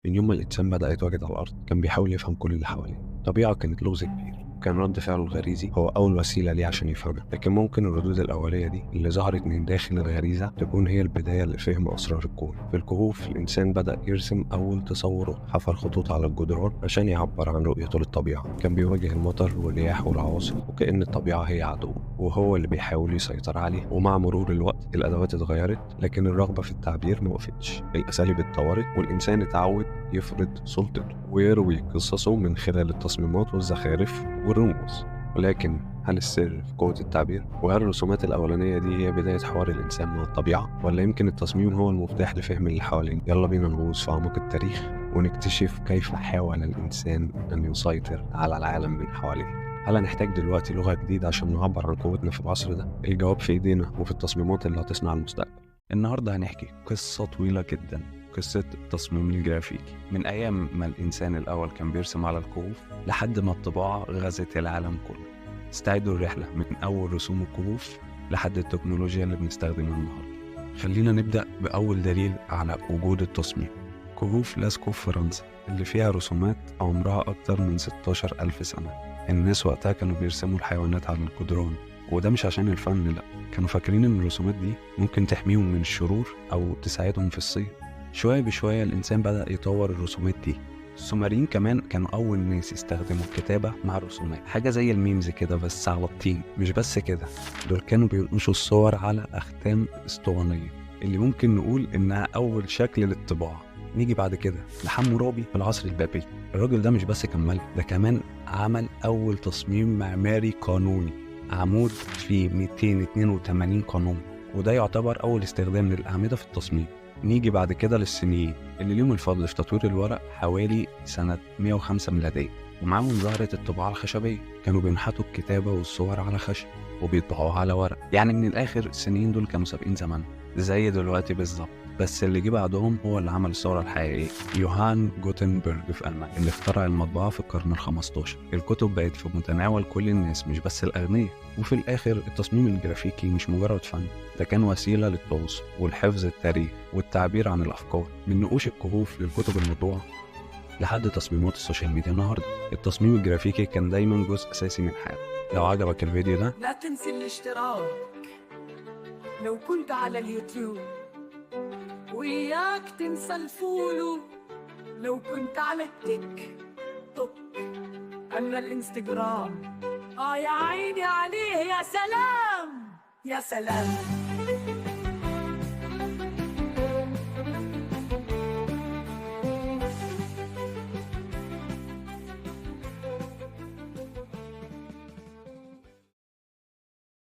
من يوم ما الإنسان بدأ يتواجد على الأرض كان بيحاول يفهم كل اللي حواليه. الطبيعة كانت لغز كبير، وكان رد فعله الغريزي هو أول وسيلة ليه عشان يفهمها. لكن ممكن الردود الأولية دي اللي ظهرت من داخل الغريزة تكون هي البداية لفهم أسرار الكون. في الكهوف الإنسان بدأ يرسم أول تصوره، حفر خطوط على الجدران عشان يعبر عن رؤيته للطبيعة. كان بيواجه المطر والرياح والعواصف وكأن الطبيعة هي عدو وهو اللي بيحاول يسيطر عليه. ومع مرور الوقت الأدوات اتغيرت، لكن الرغبة في التعبير ما وقفتش. الأساليب اتطورت والإنسان اتعود يفرض سلطته ويروي قصصه من خلال التصميمات والزخارف والرموز. ولكن هل السر في قوة التعبير؟ وهل الرسومات الأولانية دي هي بداية حوار الإنسان مع الطبيعة؟ ولا يمكن التصميم هو المفتاح لفهم اللي حوالينا؟ يلا بينا نغوص في أعماق التاريخ ونكتشف كيف حاول الإنسان أن يسيطر على العالم من حواليه. هل هنحتاج دلوقتي لغة جديدة عشان نعبر عن قوتنا في العصر ده؟ الجواب في إيدينا وفي التصميمات اللي هتصنع المستقبل. النهاردة هنحكي قصة طويلة جدا، قصة التصميم الجرافيكي من أيام ما الإنسان الأول كان بيرسم على الكهوف لحد ما الطباعة غزت العالم كله. استعدوا الرحلة من أول رسوم الكهوف لحد التكنولوجيا اللي بنستخدمها النهاردة. خلينا نبدأ بأول دليل على وجود التصميم، كهوف لاسكو في فرنسا اللي فيها رسومات عمرها أكتر من 16,000 سنة. الناس وقتها كانوا بيرسموا الحيوانات على الجدران، وده مش عشان الفن، لأ، كانوا فاكرين إن الرسومات دي ممكن تحميهم من الشرور أو تساعدهم في الصيد. شوية بشوية الإنسان بدأ يطور الرسومات دي. السومريين كمان كانوا أول ناس يستخدموا الكتابة مع الرسومات، حاجة زي ال memes كده بس على الطين. مش بس كده، دول كانوا بينقشوا الصور على أختام اسطوانية اللي ممكن نقول إنها أول شكل للطباعة. نيجي بعد كده لحمورابي في العصر البابلي. الراجل ده مش بس كان ملك، ده كمان عمل أول تصميم معماري قانوني، عمود فيه 282 قانون، وده يعتبر أول استخدام للأعمدة في التصميم. نيجي بعد كده للصينيين اللي ليهم الفضل في تطوير الورق حوالي سنة 105 ميلادية، ومعاهم ظهرت الطباعة الخشبية. كانوا بينحتوا الكتابة والصور على خشب وبيطبعوها على ورق. يعني من الآخر الصينيين دول كانوا سابقين زمان زي دلوقتي بالظبط. بس اللي جه بعدهم هو اللي عمل الثورة الحقيقية، يوهان جوتنبرج في ألمانيا، اللي اخترع المطبعة في القرن ال15. الكتب بقت في متناول كل الناس مش بس الأغنياء. وفي الآخر التصميم الجرافيكي مش مجرد فن، ده كان وسيلة للتواصل والحفظ التاريخ والتعبير عن الأفكار، من نقوش الكهوف للكتب المطبوعة لحد تصميمات ال social media النهارده. التصميم الجرافيكي كان دايما جزء أساسي من حياتنا. لو عجبك الفيديو ده لا تنسي الاشتراك لو كنت على اليوتيوب، وإياك تنسى ال follow لو كنت على التيك توك، أما الانستجرام يا عيني عليه، يا سلام يا سلام.